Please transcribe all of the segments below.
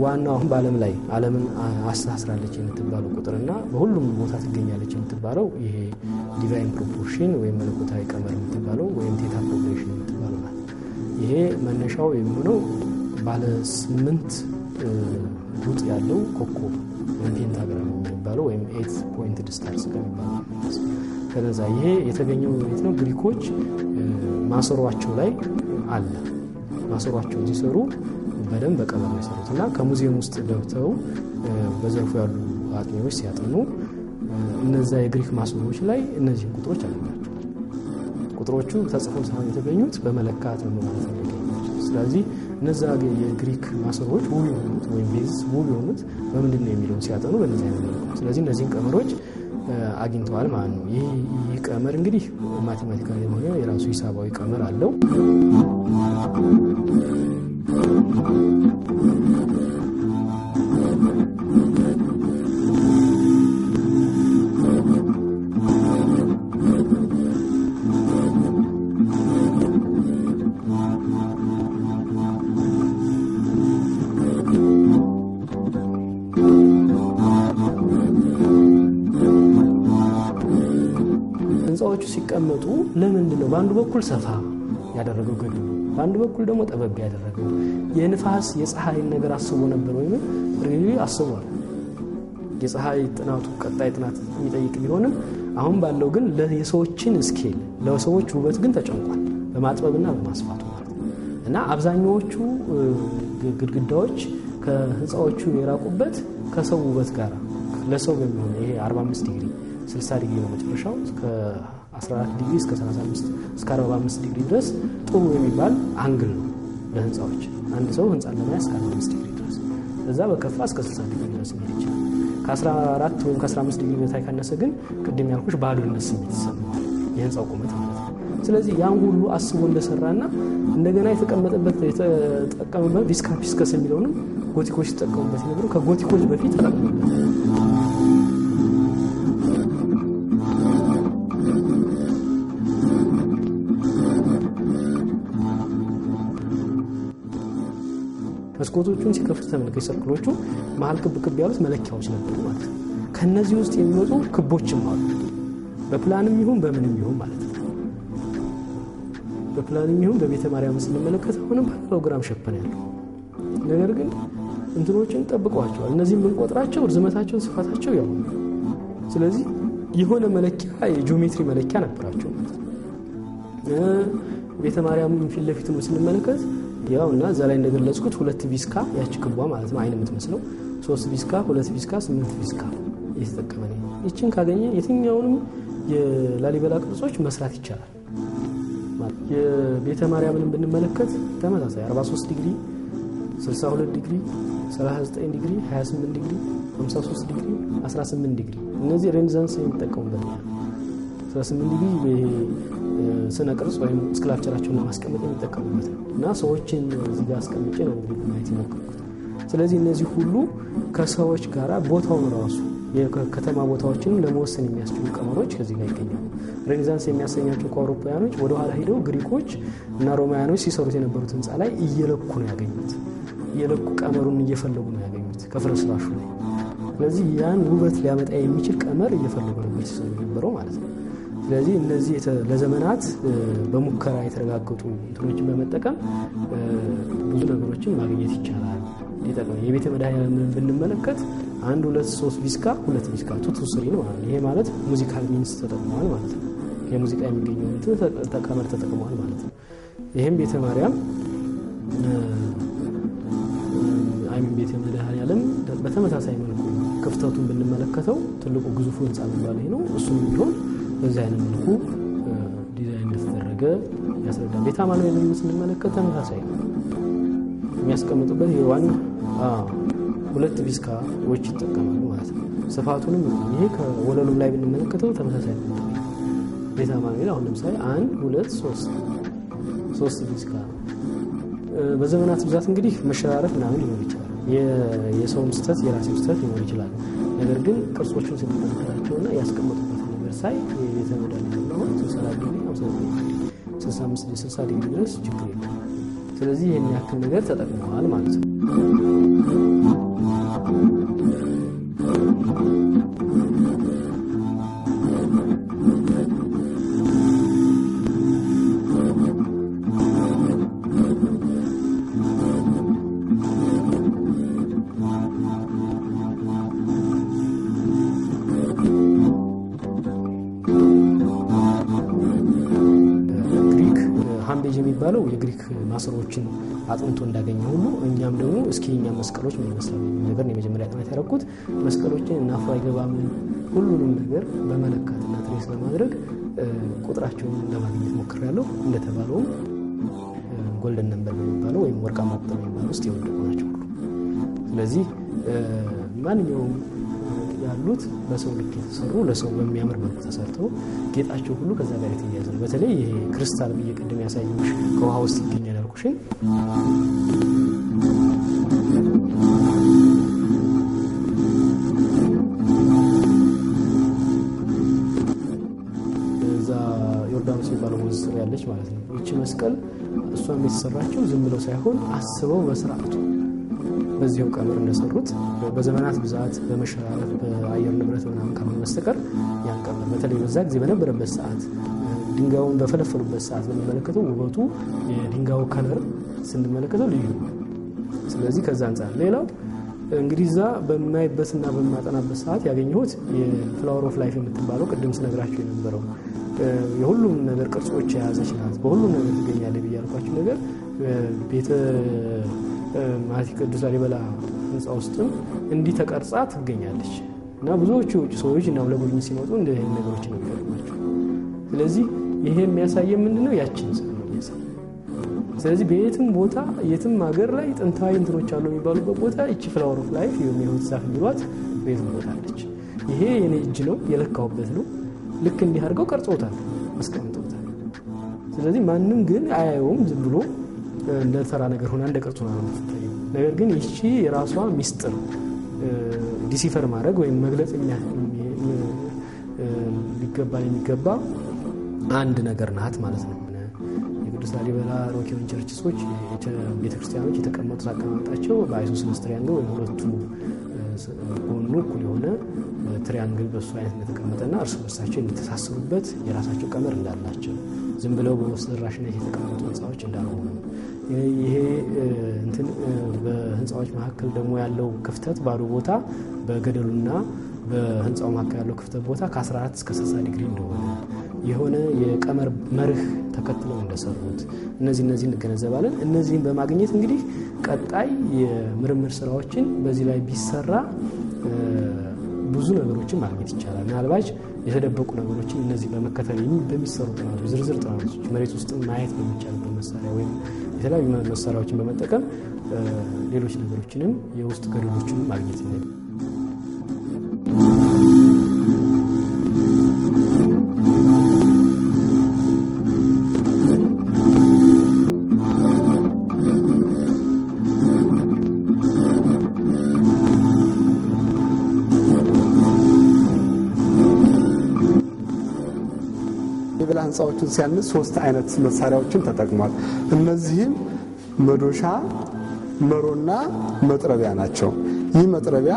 ዋናው አሁን በዓለም ላይ ዓለምን አስተሳስራለች የምትባለው ቁጥርና በሁሉም ቦታ ትገኛለች የምትባለው ይሄ divine proportion ወይም መለኮታዊ ቀመር የምትባለው ወይም theta progression የምትባለው ናት። ይሄ መነሻው የሚሆነው ባለ 8 ጉጥ ያለው ኮከብ ወይም pentagram የሚባለው ወይም 8 pointed stars ከሚባለው ከነዛ ይሄ የተገኘው የት ነው? ግሪኮች ማሰሯቸው ላይ አለ። ማሰሯቸውን ሲሰሩ በደንብ በቀመር ነው የሰሩት እና ከሙዚየም ውስጥ ገብተው በዘርፉ ያሉ አጥኚዎች ሲያጠኑ እነዛ የግሪክ ማሰሮዎች ላይ እነዚህን ቁጥሮች አገኟቸዋል። ቁጥሮቹ ተጽፈው ሳይሆን የተገኙት በመለካት ነው ማለት ነው የተገኙት። ስለዚህ እነዛ የግሪክ ማሰሮዎች ውብ የሆኑት ወይም vase ውብ የሆኑት በምንድን ነው የሚለውን ሲያጠኑ በእነዚህ አይነት መልኩ ነው። ስለዚህ እነዚህን ቀመሮች አግኝተዋል ማለት ነው። ይህ ቀመር እንግዲህ mathematical የሆነ የራሱ ሂሳባዊ ቀመር አለው። ህንፃዎቹ ሲቀመጡ ለምንድን ነው በአንዱ በኩል ሰፋ ያደረገው ገዱ፣ በአንዱ በኩል ደግሞ ጠበብ ያደረገው? የንፋስ የፀሐይን ነገር አስቦ ነበር ወይም really አስቧል። የፀሐይ ጥናቱ ቀጣይ ጥናት የሚጠይቅ ቢሆንም አሁን ባለው ግን የሰዎችን scale ለሰዎች ውበት ግን ተጨንቋል፣ በማጥበብና በማስፋቱ ማለት ነው። እና አብዛኛዎቹ ግድግዳዎች ከህንፃዎቹ የራቁበት ከሰው ውበት ጋር ለሰው በሚሆን ይሄ 45 ዲግሪ 60 ዲግሪ ነው መጨረሻው። እስከ 14 ዲግሪ እስከ 35 እስከ 45 ዲግሪ ድረስ ጥሩ የሚባል angle ነው ለህንፃዎች። አንድ ሰው ህንፃን ለማየት እስከ 45 ዲግሪ ድረስ፣ እዛ በከፋ እስከ 60 ዲግሪ ድረስ መሄድ ይችላል። ከ14 ወይም ከ15 ዲግሪ በታች ካነሰ ግን ቅድም ያልኩሽ ባዶነት ስሜት ይሰማዋል፣ የህንፃው ቁመት ማለት ነው። ስለዚህ ያን ሁሉ አስቦ እንደሰራና እንደገና የተቀመጠበት የተጠቀመበት ቪስካ ፒስከስ የሚለውንም ጎቲኮች ሲጠቀሙበት የነበረው ከጎቲኮች በፊት ተጠቅሞበት። መስኮቶቹን ሲከፍቱ ተመልከች፣ circle ኦቹ መሀል ክብ ክብ ያሉት መለኪያዎች ነበሩ ማለት ነው። ከነዚህ ውስጥ የሚወጡ ክቦችም አሉ፣ በፕላንም ይሁን በምንም ይሁን ማለት ነው። በፕላንም ይሁን በቤተ ማርያም ስንመለከት አሁንም parallelogram shape ነው ያለው። ነገር ግን እንትኖችን ጠብቀዋቸዋል። እነዚህም ብንቆጥራቸው ርዝመታቸው፣ ስፋታቸው ያው ነው። ስለዚህ የሆነ መለኪያ የጂኦሜትሪ መለኪያ ነበራቸው ማለት ነው። ቤተ ማርያም ፊት ለፊቱን ስንመለከት ያው እና እዛ ላይ እንደገለጽኩት ሁለት ቪስካ ያቺ ክቧ ማለት ነው አይን የምትመስለው 3 ቪስካ፣ 2 ቪስካ፣ 8 ቪስካ እየተጠቀመ ነው። ይችን ካገኘ የትኛውንም የላሊበላ ቅርጾች መስራት ይቻላል። የቤተ ማርያምንም ብንመለከት ተመሳሳይ 43 ዲግሪ፣ 62 ዲግሪ፣ 39 ዲግሪ፣ 28 ዲግሪ፣ 53 ዲግሪ፣ 18 ዲግሪ እነዚህ Renaissance የሚጠቀሙበት ነው። 18 ዲግሪ ስነ ቅርጽ ወይም sculpture ኣቸውን ለማስቀመጥ የሚጠቀሙበት ነው እና ሰዎችን እዚህ ጋር አስቀምጬ ነው እንግዲህ ማየት የሞከርኩት። ስለዚህ እነዚህ ሁሉ ከሰዎች ጋር ቦታውን ራሱ የከተማ ቦታዎችን ለመወሰን የሚያስችሉ ቀመሮች ከዚህ ጋር ይገኛሉ። Renaissance የሚያሰኛቸው ከአውሮፓውያኖች ወደ ኋላ ሄደው ግሪኮች እና ሮማውያኖች ሲሰሩት የነበሩት ህንፃ ላይ እየለኩ ነው ያገኙት። እየለኩ ቀመሩን እየፈለጉ ነው ያገኙት ከፍርስራሹ ላይ። ስለዚህ ያን ውበት ሊያመጣ የሚችል ቀመር እየፈለጉ ነበር ሲሰሩ የነበረው ማለት ነው። ስለዚህ እነዚህ ለዘመናት በሙከራ የተረጋገጡ እንትኖችን በመጠቀም ብዙ ነገሮችን ማግኘት ይቻላል። ሊጠቅም የቤተ መድኃኔዓለምን ብንመለከት 1 2 3 ቪስካ 2 ቪስካ 2 2 3 ነው ማለት ነው። ይሄ ማለት musical means ተጠቅመዋል ማለት ነው። የሙዚቃ የሚገኘው እንትን ቀመር ተጠቅመዋል ማለት ነው። ይሄም ቤተ ማርያም አይሚን ቤተ መድኃኔዓለም በተመሳሳይ መልኩ ክፍተቱን ብንመለከተው ትልቁ ግዙፉ ህንፃ የሚባለው ይሄ ነው። እሱም ቢሆን በዚህ አይነት መልኩ ዲዛይን እንደተደረገ ያስረዳል። ቤተ አማኑኤልን ስንመለከት ተመሳሳይ ነው። የሚያስቀምጡበት የዋና ሁለት ቪስካዎች ይጠቀማሉ ማለት ነው። ስፋቱንም ይሄ ከወለሉም ላይ ብንመለከተው ተመሳሳይ ነው። ቤተ አማኑኤል አሁን ለምሳሌ 1 2 3 3 ቪስካ ነው። በዘመናት ብዛት እንግዲህ መሸራረፍ ምናምን ሊኖር ይችላል። የሰውም ስህተት የራሴው ስህተት ሊኖር ይችላል። ነገር ግን ቅርጾቹን ስንመለከታቸውና ያስቀመጡበት ነገር ሳይ የቤተ መድኃኔዓለም አሁን 60 ዲግሪ 59 65 60 ዲግሪ ድረስ ችግር የለም። ስለዚህ ይህን ያክል ነገር ተጠቅመዋል ማለት ነው። ግሪክ የሚባለው የግሪክ ማሰሮዎችን አጥንቶ እንዳገኘ ሁሉ እኛም ደግሞ እስኪ የኛ መስቀሎች ምን ይመስላሉ የሚል ነገር ነው የመጀመሪያ ጥናት ያደረኩት። መስቀሎችን እና አፍሮ አይገባምን ሁሉንም ነገር በመለካትና trace በማድረግ ቁጥራቸውን ለማግኘት ሞክሬያለሁ። እንደተባለውም golden number በሚባለው ወይም ወርቃማ ቁጥር በሚባለው ውስጥ የወደቁ ናቸው ሁሉ። ስለዚህ ማንኛውም ያሉት በሰው ልክ የተሰሩ ለሰው በሚያምር መልኩ ተሰርተው ጌጣቸው ሁሉ ከዛ ጋር የተያያዘ ነው። በተለይ ይሄ ክርስታል ብዬ ቅድም ያሳየሁሽ ከውሃ ውስጥ ይገኛል ያልኩሽን እዛ ዮርዳኖስ የሚባለው ወንዝ ስር ያለች ማለት ነው። ይቺ መስቀል እሷም የተሰራችው ዝም ብለው ሳይሆን አስበው በስርዓቱ በዚሁ ቀመር እንደሰሩት በዘመናት ብዛት በመሸራረፍ በአየር ንብረት ምናምን ካልሆነ በስተቀር ያን ቀመር በተለይ በዛ ጊዜ በነበረበት ሰዓት ድንጋዩን በፈለፈሉበት ሰዓት ብንመለከተው ውበቱ የድንጋዩ color ስንመለከተው ልዩ ነው። ስለዚህ ከዛ አንጻር ሌላው እንግዲህ እዛ በማይበትና በማጠናበት ሰዓት ያገኘሁት የ flower of life የምትባለው ቅድም ስነግራቸው የነበረው የሁሉም ነገር ቅርጾች የያዘች ናት። በሁሉም ነገር ትገኛለች ብዬ ያልኳችሁ ነገር ቤተ ማለት ቅዱስ ላሊበላ ህንፃ ውስጥም እንዲህ ተቀርጻ ትገኛለች እና ብዙዎቹ የውጭ ሰዎች እና ለጉብኝት ሲመጡ እንደዚህ አይነት ነገሮችን ነው የሚገጥሟቸው። ስለዚህ ይሄ የሚያሳየን ምንድነው? ያችን ስል ነው የሚያሳየን። ስለዚህ በየትም ቦታ የትም ሀገር ላይ ጥንታዊ እንትኖች አሉ የሚባሉበት ቦታ እቺ flower of life የህይወት ዛፍ የሚሏት በየትም ቦታ አለች። ይሄ የኔ እጅ ነው የለካሁበት ነው። ልክ እንዲህ አድርገው ቀርጸውታል፣ አስቀምጠውታል። ስለዚህ ማንም ግን አያየውም፣ ዝም ብሎ እንደ ተራ ነገር ሆና እንደ ቅርጹ ነው የምትታየው። ነገር ግን ይቺ የራሷ ሚስጥር decipher ማድረግ ወይም መግለጽ ሊገባን የሚገባ አንድ ነገር ናት ማለት ነው። የቅዱስ ላሊበላ rock-hewn churches ኦች ቤተክርስቲያኖች የተቀመጡት አቀማመጣቸው በ isosceles triangle ወይም ሁለቱ ጎኑ እኩል የሆነ triangle በሱ አይነት እንደተቀመጠና እርስ በርሳቸው የሚተሳሰሩበት የራሳቸው ቀመር እንዳላቸው ዝም ብለው በወፍ ዘራሽነት የተቀመጡ ህንፃዎች እንዳልሆኑ ይሄ እንትን በህንፃዎች መካከል ደግሞ ያለው ክፍተት ባዶ ቦታ በገደሉና በህንፃው መካከል ያለው ክፍተት ቦታ ከ14 እስከ 60 ዲግሪ እንደሆነ የሆነ የቀመር መርህ ተከትለው እንደሰሩት እነዚህ እንገነዘባለን። እነዚህን በማግኘት እንግዲህ ቀጣይ የምርምር ስራዎችን በዚህ ላይ ቢሰራ ብዙ ነገሮችን ማግኘት ይቻላል። ምናልባት የተደበቁ ነገሮችን እነዚህ በመከተል በሚሰሩ ጥናቶች፣ ዝርዝር ጥናቶች መሬት ውስጥ ማየት በሚቻልበት መሳሪያ ወይም የተለያዩ መሳሪያዎችን በመጠቀም ሌሎች ነገሮችንም የውስጥ ገደሎችንም ማግኘት ይቻላል። ላሊበላ ህንፃዎችን ሲያንጽ ሶስት አይነት መሳሪያዎችን ተጠቅሟል። እነዚህም መዶሻ፣ መሮና መጥረቢያ ናቸው። ይህ መጥረቢያ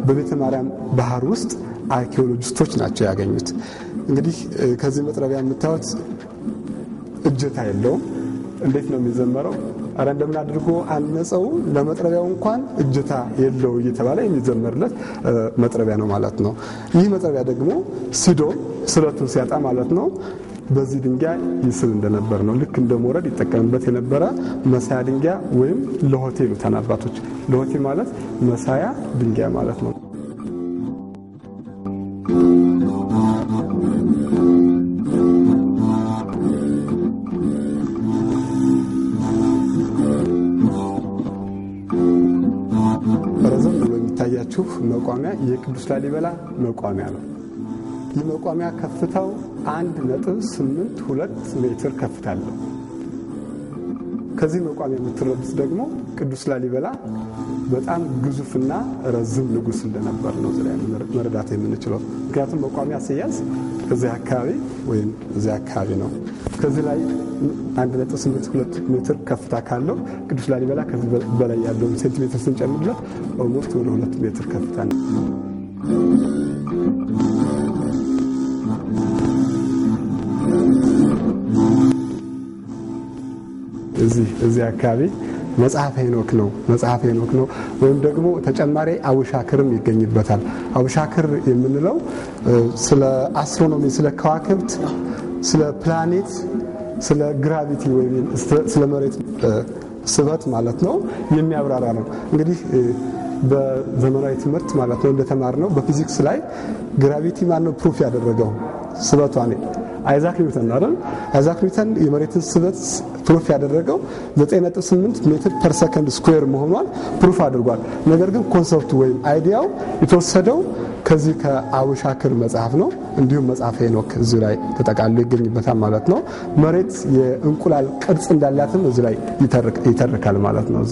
በቤተ ማርያም ባህር ውስጥ አርኪኦሎጂስቶች ናቸው ያገኙት። እንግዲህ ከዚህ መጥረቢያ የምታዩት እጀታ የለውም። እንዴት ነው የሚዘመረው? አረ እንደምን አድርጎ አነጸው፣ ለመጥረቢያው እንኳን እጀታ የለው እየተባለ የሚዘመርለት መጥረቢያ ነው ማለት ነው። ይህ መጥረቢያ ደግሞ ሲዶም ስለቱን ሲያጣ ማለት ነው በዚህ ድንጋይ ይስል እንደነበር ነው። ልክ እንደ ሞረድ ይጠቀምበት የነበረ መሳያ ድንጋይ ወይም ለሆቴ ይሉታል አባቶች። ለሆቴ ማለት መሳያ ድንጋይ ማለት ነው። ረዘም ብሎ የሚታያችሁ መቋሚያ የቅዱስ ላሊበላ መቋሚያ ነው። ይህ መቋሚያ ከፍታው 1.82 ሜትር ከፍታ አለው። ከዚህ መቋሚያ የምትረዱት ደግሞ ቅዱስ ላሊበላ በጣም ግዙፍና ረዝም ንጉሥ እንደነበር ነው እዚህ ላይ መረዳት የምንችለው። ምክንያቱም መቋሚያ ሲያዝ እዚህ አካባቢ ወይም እዚህ አካባቢ ነው። ከዚህ ላይ 1.82 ሜትር ከፍታ ካለው ቅዱስ ላሊበላ ከዚህ በላይ ያለውን ሴንቲሜትር ስንጨምርለት almost ወደ 2 ሜትር ከፍታ ነው። እዚህ አካባቢ መጽሐፈ ሄኖክ ነው። መጽሐፈ ሄኖክ ነው ወይም ደግሞ ተጨማሪ አቡሻክርም ይገኝበታል። አቡሻክር የምንለው ስለ astronomy፣ ስለ ከዋክብት፣ ስለ ፕላኔት፣ ስለ gravity ወይም ስለ መሬት ስበት ማለት ነው የሚያብራራ ነው። እንግዲህ በዘመናዊ ትምህርት ማለት ነው እንደተማርነው በፊዚክስ ላይ gravity ማነው proof ያደረገው ስበቷን? አይዛክ ኒውተን አይደል? አይዛክ ኒውተን የመሬትን ስበት proof ያደረገው 9.8 meter per second square መሆኗን proof አድርጓል። ነገር ግን concept ኡ ወይም idea ው የተወሰደው ከዚህ ከአቡሻክር መጽሐፍ ነው። እንዲሁም መጽሐፈ ሄኖክ እዚሁ ላይ ተጠቃሎ ይገኝበታል ማለት ነው። መሬት የእንቁላል ቅርጽ እንዳላትም እዚህ ላይ ይተርካል ማለት ነው።